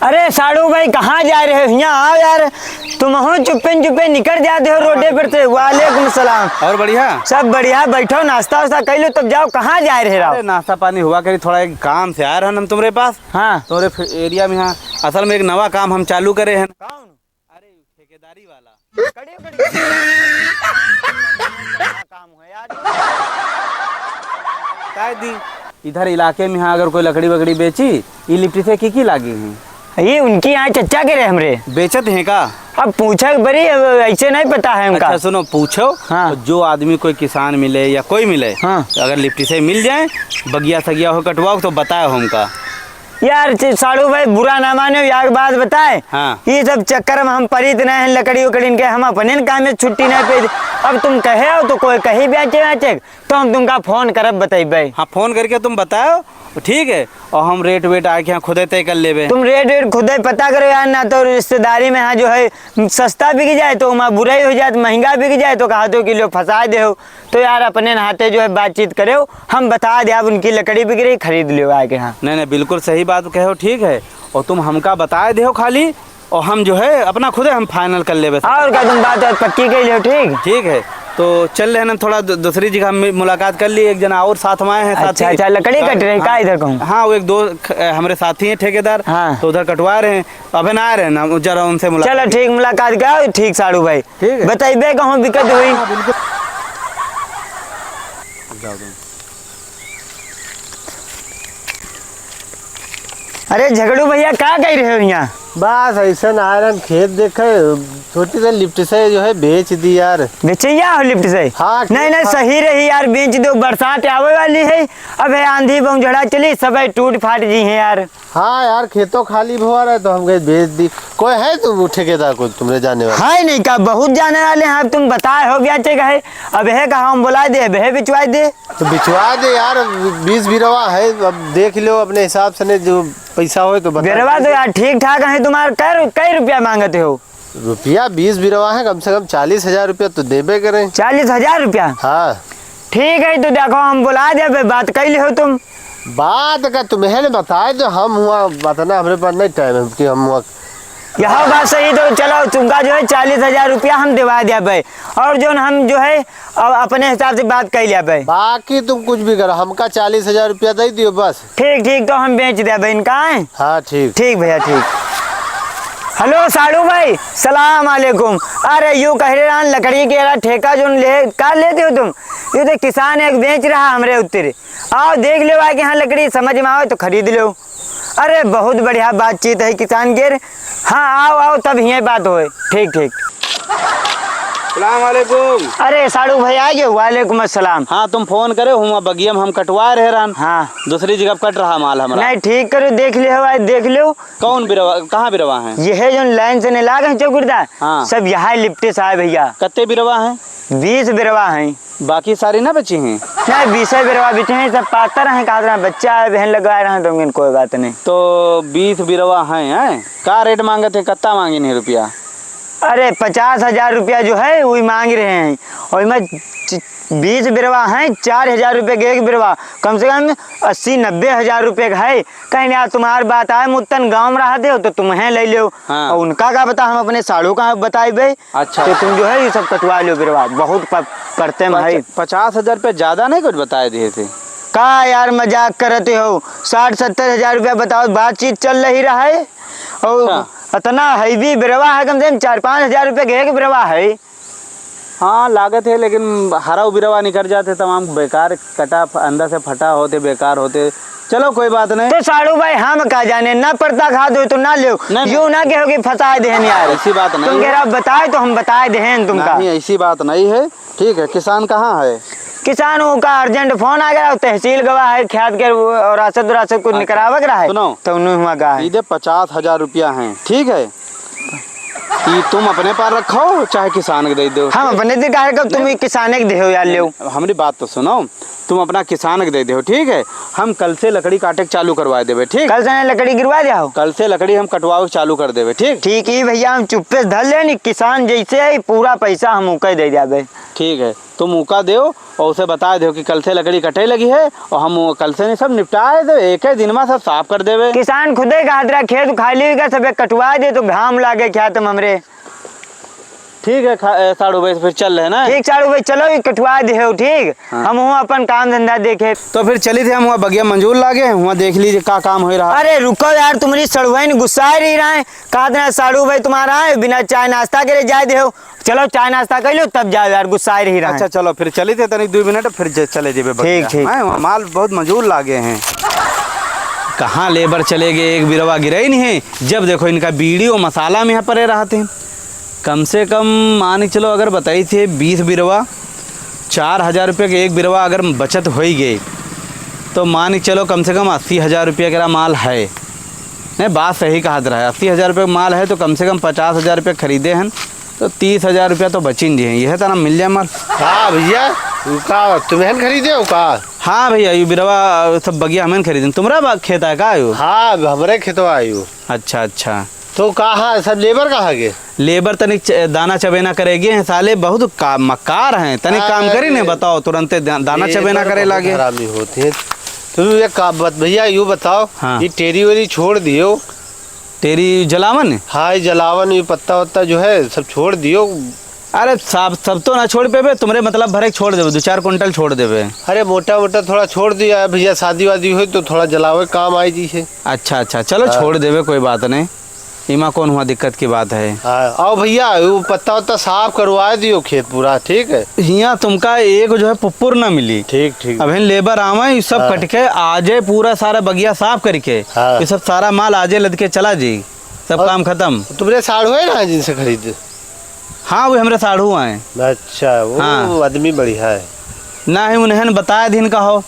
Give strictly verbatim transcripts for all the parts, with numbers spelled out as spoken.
अरे साड़ू भाई, कहाँ जाए रहे हो? हियाँ आओ यार, तुमहू चुप्पे न चुप्पे निकर जाते हो रोडे पर से। वालेकुम सलाम। और बढ़िया? सब बढ़िया। बैठो, नाश्ता वास्ता कर लो, तब जाओ। कहाँ जाए रहे राव? अरे नाश्ता पानी हुआ करी, थोड़ा एक काम से आए रहन हम तुम्हरे पास। हाँ। तुम्हरे फे-, एरिया में यहाँ असल में एक नवा काम हम चालू करे हैं। कौन? अरे ठेकेदारी वाला। कड़ी, कड़ी। काम है यार। बताए दी, इधर इलाके में यहाँ अगर कोई लकड़ी वकड़ी बेची, ई लिपटिसे की की लागी हैं? ये उनकी यहाँ चच्चा के रहे हमरे। बेचत हैं का? अब पूछे के परी, अब ऐसे नहीं पता है उनका। अच्छा सुनो, पूछो। हाँ। जो आदमी कोई किसान मिले या कोई मिले, हाँ। अगर लिपटिसे मिल जाए, बगिया सगिया हो कटवाओ तो बताए हमका। यार च-, साड़ू भाई, बुरा ना माने, यार बात बताए। हाँ। ये सब चक्कर में हम परीत नहीं हैं, लकड़ी उकड़ी इनके, हम अपने न काम में छुट्टी नहीं पे। अब तुम कहे हो तो कोई कहीं बेचे बेचे, तो हम तुमका फोन करब, बतइबे। हाँ, फोन करके तुम बताओ, ठीक है, और हम रेट वेट आके यहाँ खुदे तय कर लेबे। तुम रेट वेट खुदे पता करो यार, ना तो रिश्तेदारी में यहाँ जो है सस्ता बिक जाए तो वहाँ बुराई हो जाए, महंगा बिक जाए तो कहा दो किलो फंसा दे हो। तो यार अपने हाथे जो है बातचीत करेव, हम बता देब उनकी लकड़ी बिक रही, खरीद लेव आके। हाँ। नहीं, नहीं, बिल्कुल सही बात कहो, ठीक है। और तुम हमका बताए देहो खाली, और हम जो है अपना खुदे हम final कर लेबे। और का, तुम बात पक्की कइ लेव, ठीक? ठीक है, तो चल रहे हैं ना, थोड़ा दू-, दूसरी जगह हम मुलाकात कर ली, एक जना और साथ में आए हैं, अच्छा, साथी। अच्छा, लकड़ी कट रही, हाँ, का इधर कहूँ? हाँ, वो एक दो ख-, हमरे साथी हैं ठेकेदार, हाँ। तो उधर कटवा रहे हैं, तो अबे ना आ रहे हैं ना, जरा उनसे मुलाकात चलो, ठीक, मुलाकात का, ठीक, साड़ू भाई। ठीक है। बतइबे कहूँ बिकत होई। हाँ, बिल्कुल। जाओ तुम। अरे झगड़ू भैया, का कइ रहे हो यहाँ? बस ऐसे ना आयरन खेत देखे, छोटी से लिपटिसे जो है बेच दी यार। बेचैया हो लिपटिसे? हाँ, नहीं, नहीं, हाँ। सही रही यार, बेच दो, बरसात आवे वाली है, अब है आंधी बौझड़ा चली, सब है टूट फाट जी हैं यार। हाँ यार, खेतो खाली भवा रहे तो हम कहे बेच दी। कोई है तो ठेकेदार को तुमरे जाने वाला? है नहीं का, बहुत जाने वाले हैं। अब तुम बताए हो बेचे का है, अब है कहा हम बोला दे, अब है बिचवाई दे। तो बिचवा दे यार, बीस बिरवा है, अब देख लो अपने हिसाब से, नहीं जो पैसा होए तो बता बेरवा दे। तो यार ठीक ठाक है तुम्हार, कै रु-, कै रुपया मांगते हो? रुपया बीस बिरवा है, कम से कम चालीस हजार रुपया तो देबे करें। चालीस हजार रुपया? हाँ। ठीक है, तो देखो हम बोला देबे, बात कइ लिहो तुम। बात का तुम्हें न बताए तो हम हुआ बताना, हमरे पास नहीं टाइम है कि हम हुआ। यह बात सही, तो चलो तुमका जो है चालीस हजार रुपया हम दिवा देबे, और जो हम जो है अब अपने हिसाब से बात कइ लेबे। बाकी तुम कुछ भी करो, हमका चालीस हजार रुपया दे दियो बस। ठीक, ठीक, तो हम बेच देबे इनका, हैं? हाँ, ठीक। ठीक भैया, ठीक। हेलो साड़ू भाई, सलाम अलैकुम। अरे यू कह रहे रहन लकड़ी के यार ठेका जोन ले, का लेते हो तुम? यू तो किसान एक बेच रहा हमरे उत्तरे। आओ देख लेव आके, हाँ लकड़ी समझ में आवे तो खरीद लेव। अरे बहुत बढ़िया बातचीत है किसान के। हाँ आओ आओ, तब हियाँ बात होए। ठीक ठीक। सलाम वालेकुम। अरे साड़ू भाई आ गए? वालेकुम अस्सलाम। हाँ तुम फोन करे हुआ, बगिया में हम कटवा रहे रहन। हाँ। दूसरी जगह कट रहा माल हमरा। नहीं ठीक करो, देख लेव, आज देख लेव। कौन बिरवा, कहाँ बिरवा है? यह है जो लाइन से नहीं लागे हैं चौकीदार, हाँ। सब यहाँ लिपटे साहब भैया। कत्ते बिरवा हैं? बीस बिरवा हैं। बाकी सारी ना बची हैं? नहीं, बीसे बिरवा बचे हैं, सब पातर हैं, कहा रहे बच्चा है, बहन लगा रहे हैं, तो उनके कोई बात नहीं। तो बीस बिरवा हैं, हैं? का रेट मांगत हैं, कत्ता मांगे नहीं रुपया? अरे, पचास हजार रुपया जो है, वही मांग रहे हैं। और मैं च-, बीस बिरवा हैं, चार हजार रुपये के एक बिरवा, कम से कम अस्सी नब्बे हजार रुपये का है। कहीं यार, तुम्हार बात आए, मुत्तन गाँव में रहते हो, तो तुम्हें ले लो। हाँ। और उनका का बता, हम अपने साड़ू का बताइबे। अच्छा। तो तुम जो है, ये सब कटवा लो बिरवा, बहुत प-, पड़ते हैं भाई। पच-, पचास हजार रुपये ज़्यादा नहीं कुछ बताए दिए थे? का यार, मजाक करते हो? साठ सत्तर हजार रुपया बताओ, बातचीत चल रही रहा है, और अच्छा। इतना हैवी बिरवा है, कम से कम चार पाँच हजार रुपये के एक बिरवा है। हाँ, लागत है, लेकिन हरा बिरवा निकल जाते, तमाम बेकार कटा, अंदर से फटा होते, बेकार होते। चलो, कोई बात नहीं। तो साड़ू भाई, हम का जाने, ना पड़ता खाद हो तो ना लेव। नहीं, यूं नहीं। ना कहो कि फंसाए देहन यार। ऐसी बात नहीं तुम है। कह रहा बताए तो हम बताए देहन तुमका। नहीं, ऐसी बात नहीं है। ठीक है, किसान कहाँ है? किसान वो का urgent फोन आ गया, तहसील गवा है, ख्यात के वो रासत रासत कुछ अच्छा, निकरावक रहा है, सुनो। तो उन्हें हुआ गा है। सीधे पचास हजार रुपया है, ठीक है? ई तुम अपने पास रखो, चाहे किसान के दे दो। हम अपने दे काहे का, तुम नहीं। ई किसाने के देहो यार, लेव। हमरी बात तो सुनो, तुम अपना किसान के दे देहो, ठीक है? हम कल से लकड़ी काटे के चालू करवा देबे, ठीक? कल से लकड़ी गिरवा दे हो? कल से लकड़ी हम कटवावे के चालू कर देबे, ठीक? ठीक है भैया, हम चुप्पे से धर लेनी, किसान जैसे ही पूरा पैसा हम ओके दे जाबे। ठीक है, तुम ओका देओ और उसे बता देओ कि कल से लकड़ी कटे लगी है और हम वो कल से नहीं, सब निपटाए दे, एक ही दिन में सब साफ कर देबे। किसान खुदे कहत रहा, खेत खाली होगा, सब एक कटवा दे तो घाम लागे खेत में हमरे। ठीक है, खा-, ए, साढ़ू भाई, फिर चल रहे ना? ठीक, साढ़ू भाई, चलो, ये कटवा दे हो, ठीक? हाँ। हम हुआ अपन काम धंधा देखे। तो फिर चली थे हम हुआ बगिया मंजूर लागे, हुआ देख लीजिए का काम हो रहा। अरे रुको यार, तुम्हारी सड़ुआइन गुस्सा रही रहा है, कहा था साढ़ू भाई तुम्हारा है, बिना चाय नाश्ता करे जाए दे हो। चलो, चाय नाश्ता कर लो, तब जाओ यार, गुस्सा रही रहा है। अच्छा, चलो, फिर चली थे तनिक दुई मिनट, फिर ज-, चले जेबे बगिया। ठीक, ठीक। हैं, वहाँ माल बहुत मंजूर लागे हैं। कहाँ लेबर चले गए, एक बिरवा गिरे ही नहीं है। जब देखो इनका बीड़ी और मसाला में यहाँ परे रहते हैं। कम से कम मान के चलो, अगर बताई थे बीस बिरवा, चार हजार रुपये के एक बिरवा अगर बचत होई गई, तो मान के चलो कम से कम अस्सी हजार रुपये का माल है। नहीं, बात सही कहत रहा है, अस्सी हजार रुपये का माल है तो कम से कम पचास हजार रुपये खरीदे हैं, तो तीस हजार रुपये तो बचिन जी हैं। यह तना मिल जाए माल। हाँ भैया, उ का तुम्हें खरीदे हो का? हाँ भैया, यू बिरवा सब बगिया हमें खरीदे। तुम्हरा बा-, खेत है का यू? हाँ, हमरे खेतवा है यू। अच्छा, अच्छा। तो कहाँ सब लेबर कहाँ गे? लेबर तनिक च-, दाना चबेना करे गे हैं साले, बहुत का-, मक्कार हैं। तनिक काम हाँ, करी ने, ये बताओ, तुरंते दा-, दाना ये चबेना लेबर करे बहुत लागे। हरामी होती है। तुम ये का बत-, भैया, यू बताओ, हाँ। ये टेरी वेरी छोड़ दियो। टेरी जलावन? हाँ, ये जलावन, ये पत्ता वत्ता जो है, सब छोड़ दियो। अरे, सब, सब तो ना छोड़ पेबे, तुमरे मतलब भरे छोड़ देबे, दो चार कुंटल छोड़ देबे। अरे, मोटा मोटा थोड़ा छोड़ दिया है भैया, शादी वादी होई तो थोड़ा जलावे काम आई जी है। अच्छा, अच्छा, चलो, हाँ। छोड़ देबे, कोई बात नहीं। इमा कौन हुआ दिक्कत की बात है? हाँ, आओ भैया, वो पत्ता वत्ता साफ करवा दियो खेत पूरा, ठीक है? हियाँ तुमका एक जो है पुप्पुर ना मिली। ठीक, ठीक। अबहिन लेबर आवे, ये सब हाँ। कट के आजे पूरा सारा बगिया साफ करके, हाँ। ये सब सारा माल आजे लद के चला जाई, सब हाँ। काम खत्म। तुमरे साढ़ू है ना जिनसे खरीद? हाँ, वो हमरे साढ़ू आए। अच्छा, वो हाँ। आदमी बढ़िया है। ना ही उन्हें बताए दिन का हो।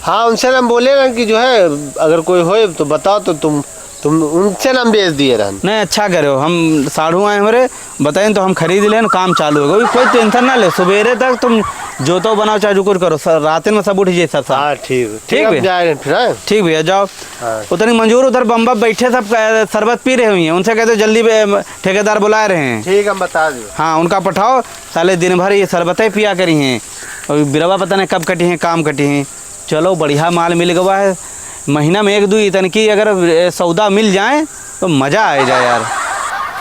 हाँ, उनसे हम बोले ना कि जो है, अगर कोई होए तो बताओ, तो तुम, तुम उनसे नाम बेच दिए रहन। नहीं, अच्छा करे हो, हम साढ़ू आए हमरे, बताएं तो हम खरीद लेन, काम चालू होगा। कोई tension ना ले, सुबेरे तक तुम जोतो बनाओ, चाहे जो कुछ करो, स-, रात में सब उठ जाए, सब, सब। हाँ, ठीक, ठीक ठीक हम भैया। जा रहे हैं फिर, हाँ? ठीक भैया, जाओ। हाँ। उतनी मंजूर उधर बम्बा बैठे सब, अ, शरबत पी रहे हुई हैं, उनसे कहते जल्दी बे-, ठेकेदार बुला रहे हैं। ठीक, हम बता दियो। हाँ, उनका पठाओ, साले दिन भर ये शरबते पिया करी हैं। और बिरवा पता नहीं कब कटी हैं, काम कटी हैं। चलो, बढ़िया माल मिल गवा है। महीना में एक दुई तनकी अगर, ए, सौदा मिल जाए, तो मजा आ जाए यार।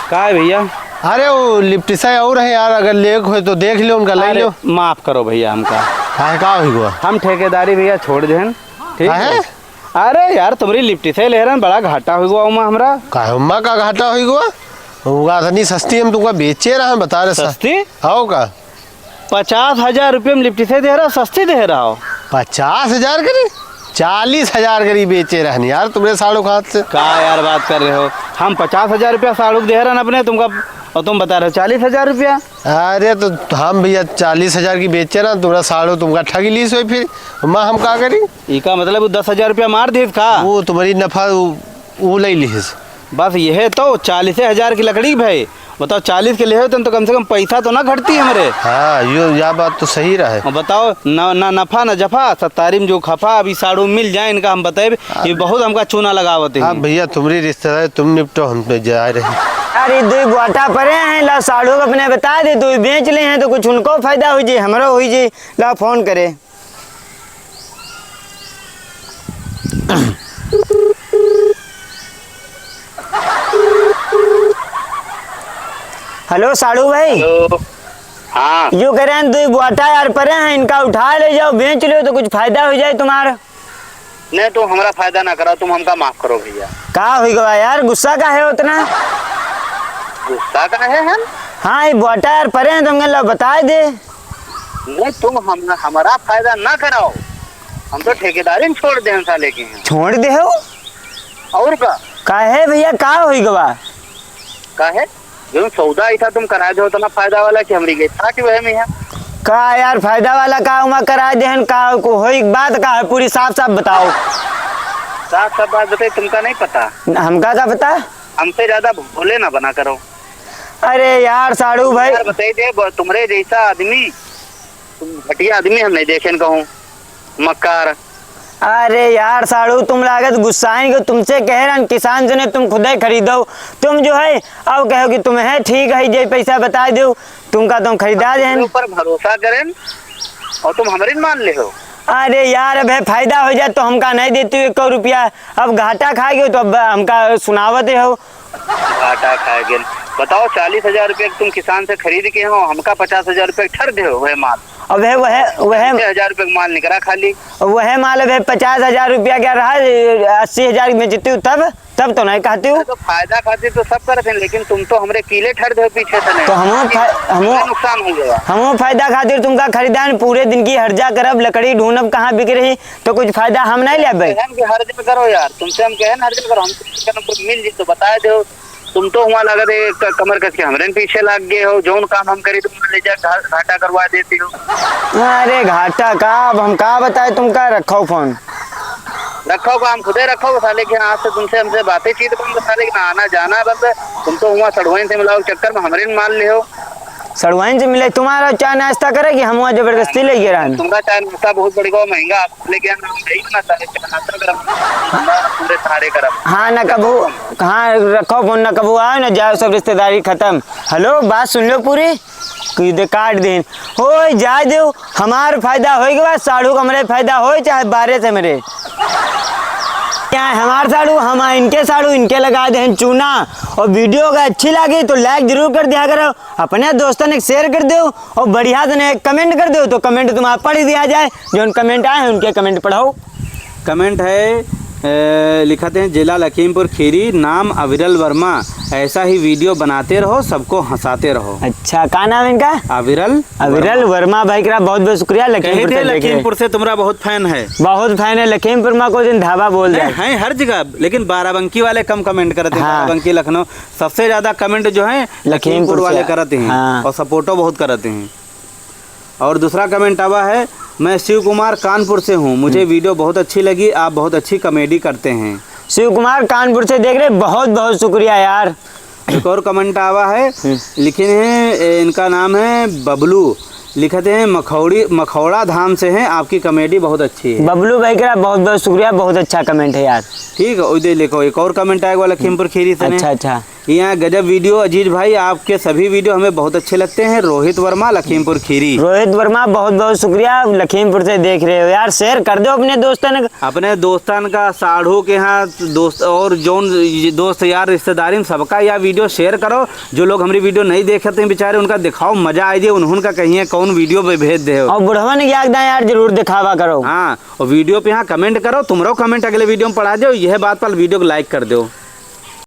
का है भैया? अरे, वो लिप्टिसा और है यार, अगर लेक होए तो देख लो, उनका ले अरे, लो। माफ करो भैया हमका। काहे, का हुई गवा? हम ठेकेदारी भैया छोड़ देहन, ठीक काहे? है? अरे यार, तुम्हरी लिप्टिसा ले रहन, बड़ा घाटा हुई गवा उमा हमरा। काहे उमा का घाटा हुई गवा? उगा इतनी सस्ती हम तुमका बेचे रहन, बता रहे सा-, सस्ती? आओ का? पचास हजार रुपये में लिप्टिसे दे रहा हो, सस्ती दे रहा हो। पचास हजार करी? चालीस हजार करी बेचे रहन यार, तुमरे साढ़ू के हाथ से। का यार बात कर रहे हो? हम पचास हजार रुपया साढ़ू के दे रहन अपने तुमका, और तुम बता रहे हो चालीस हजार रुपया। अरे तो हम भैया चालीस हजार की बेचे ना, तुम्हरा साढ़ू तुमका ठग ली सोई फिर, माँ हम का करी? इका मतलब वो दस हजार रुपया मार दीस का? वो तुम्हरी नफा वो, वो ले लीस। बस यह तो चालीस हजार की लकड़ी भाई, बताओ, चालीस के लेहे होते तो कम से कम पैसा तो ना घटती हमरे। हाँ, यो, या बात तो सही रहे। और बताओ, ना, ना नफा ना जफा, सत्तारी में जो खफा, अभी साढ़ू मिल जाए, इनका हम बताए, ये बहुत हमका चूना लगावत है। हाँ भैया, तुम्हरी रिश्तेदार, तुम निपटो, हम तो जा रहे हैं। अरे, दो गोटा परे हैं, ला साढ़ू को अपने बता दे, दो बेच ले हैं तो कुछ उनको फायदा हो जाए, हमरो हो जाए, ला फोन करे। हेलो साढ़ू भाई। हेलो। हाँ। यो कह रहे हैं, दो बोटा यार परे हैं, इनका उठा ले जाओ, बेच लो तो कुछ फायदा हो जाए तुम्हारा। नहीं, तुम हमारा फायदा ना कराओ, तुम हमका माफ करो भैया। का हुई गवा यार, गुस्सा का है उतना? गुस्सा का है हम? हाँ, ये बोटा यार परे हैं, तुमके ला बताए दे। नहीं, तुम हम, हमारा फायदा ना कराओ, हम तो ठेकेदारी में छोड़ दे, हम साले के हैं। छोड़ दे हो? और का? काहे भैया, का होई गवा? काहे? जो सौदा आई था तुम कराए दे उतना फायदा वाला कि हमरी गई फाटी वह में है। का यार, फायदा वाला का उमा कराए दे हन, का को होई बात का है, पूरी साफ साफ बताओ। साफ साफ बात बताई, तुमका नहीं पता? न, हमका का पता? हमसे ज्यादा भोले ना बना करो। अरे यार साढ़ू भाई। यार बताई दे, ब-, तुम्हरे जैसा आदमी, तुम घटिया आदमी हम नहीं देखेन कहूँ। मक्कार। अरे यार साढ़ू, तुम लागत गुस्साइन के तुमसे कह रहन किसान से ने तुम खुदे खरीदो। तुम जो है अब कहो कि तुम्हें ठीक है, जे पैसा बताइ देउ, तुमका तुम खरीदा अब देहन। तुम्हरे ऊपर भरोसा करेन और तुम हमरे न मान लेहो। अरे यार, अब है फायदा हो जाए तो हमका नहीं देती हो एको रुपया, अब घाटा खा गयो तो अब हमका सुनावत हो। घाटा खा गेल। बताओ, चालीस हजार रुपया के तुम किसान से खरीद के हो, हमका पचास हजार रुपया के ठर देहो वह माल। अब है वह, वह अस्सी हजार रुपया के माल निकरा खाली। वह माल अब है पचास हजार रुपया के रहा, अस्सी हजार में जीती तब, तब तो नहीं कहती हूँ। अरे तो फायदा खातिर तो सब करत हैं, लेकिन तुम तो हमरे कीले ठर देहो पीछे से नहीं। तो हमहू फा-, हमहू हमरे नुकसान हो गया। हमहू फायदा खातिर तुमका खरीदा है, पूरे दिन की हर्जा करब, लकड़ी ढूंढब कहाँ बिक रही, तो कुछ फायदा हम नहीं लेबे। कहन कि हर्जा करो यार, तुमसे हम कहन हर्जा करो, हम तुमसे कहन कोई मिल जी तो बताए दो। तुम तो हुआँ लागत है क-, कमर कस के हमरे न पीछे लाग गए हो, जौन काम हम करी तुम ले जा घा-, घाटा करवा देती हो। अरे घाटा का, अब हम का बताए तुमका, रखो फोन। रखो का, हम खुदे रखो साले के हाथ से, तुमसे हमसे बातें चीत बंद साले के, ना आना जाना बंद। तुम तो हुआँ सड़ुआइन से मिलाओ के चक्कर में हमरे न माल लेहो। सड़ुआइन से मिले तुम्हारा चाय नाश्ता करे कि हम हुआँ जबरदस्ती ले गए रहन? तुमका चाय नाश्ता बहुत बढ़िया महंगा, आप लेके आना, हम यही ना सारे चाय नाश्ता करम, हम पूरे सहारे करम। हाँ ना कबू, हाँ रखो फोन, ना कबू आओ ना जाओ, सब रिश्तेदारी खत्म। हेलो, बात सुन लो पूरी, कि दे काट देन। होय जाए देउ, हमार फायदा होए के बाद साढ़ू का हमरे फायदा होए, चाहे बारह से मेरे। क्या है हमार साढ़ू, हम इनके साढ़ू, इनके लगा देन चूना। और वीडियो अगर अच्छी लगी तो लाइक जरूर कर दिया करो, अपने दोस्तन के शेयर कर दो और बढ़िया से ने कमेंट कर दो, तो कमेंट तुम्हारा पढ़ दिया जाए। जौन कमेंट आए हैं उनके कमेंट पढ़ाओ। कमेंट है, ए, लिखत हैं, "जिला लखीमपुर खीरी, नाम अविरल वर्मा, ऐसा ही वीडियो बनाते रहो, सबको हंसाते रहो।" अच्छा, का नाम है इनका? अविरल अविरल वर्मा। वर्मा भाई का बहुत बहुत शुक्रिया, लखीमपुर कहे थे, से देख रहे। लखीमपुर से तुम्हारा बहुत फैन है। बहुत फैन है लखीमपुर में, कोई दिन ढाबा बोल नहीं, दे। हैं हर जगह, लेकिन बाराबंकी वाले कम कमेंट करते हैं। हाँ। बाराबंकी, लखनऊ, सबसे ज्यादा कमेंट जो है लखीमपुर लखीमपुर वाले से। करते हैं। हाँ। और सपोर्टो बहुत करते हैं। और दूसरा कमेंट आवा है, "मैं शिव कुमार कानपुर से हूँ, मुझे हम्म। वीडियो बहुत अच्छी लगी, आप बहुत अच्छी कॉमेडी करते हैं।" शिव कुमार कानपुर से देख रहे, बहुत बहुत शुक्रिया यार। एक और कमेंट आवा है, हम्म। लिखे हैं, ए, इनका नाम है बबलू, लिखते हैं, "मखौड़ी, मखौड़ा धाम से हैं, आपकी कॉमेडी बहुत अच्छी है।" बबलू भाई का बहुत बहुत शुक्रिया, बहुत अच्छा कमेंट है यार। ठीक है, उधर लिखो, एक और कमेंट आएगा लखीमपुर खीरी से ने। अच्छा, अच्छा। यहाँ गजब वीडियो अजीज भाई, आपके सभी वीडियो हमें बहुत अच्छे लगते हैं। रोहित वर्मा, लखीमपुर खीरी। रोहित वर्मा, बहुत बहुत शुक्रिया, लखीमपुर से देख रहे हो यार, शेयर कर दो अपने दोस्तन का। अपने दोस्तन का, साढ़ू के यहाँ दोस्त, और जौन ये दोस्त यार रिश्तेदारी में सबका यह वीडियो शेयर करो। जो लोग हमारी वीडियो नहीं देखते हैं बेचारे, उनका दिखाओ, मजा आ जाए, उन्होंने का कहिए कौन वीडियो पे भेज दे हो। और बुढ़वन के याद ना यार, जरूर दिखावा करो। हाँ, और वीडियो पे यहाँ कमेंट करो, तुम्हारा कमेंट अगले वीडियो में पढ़ा दो, यह बात पर वीडियो को लाइक कर दो।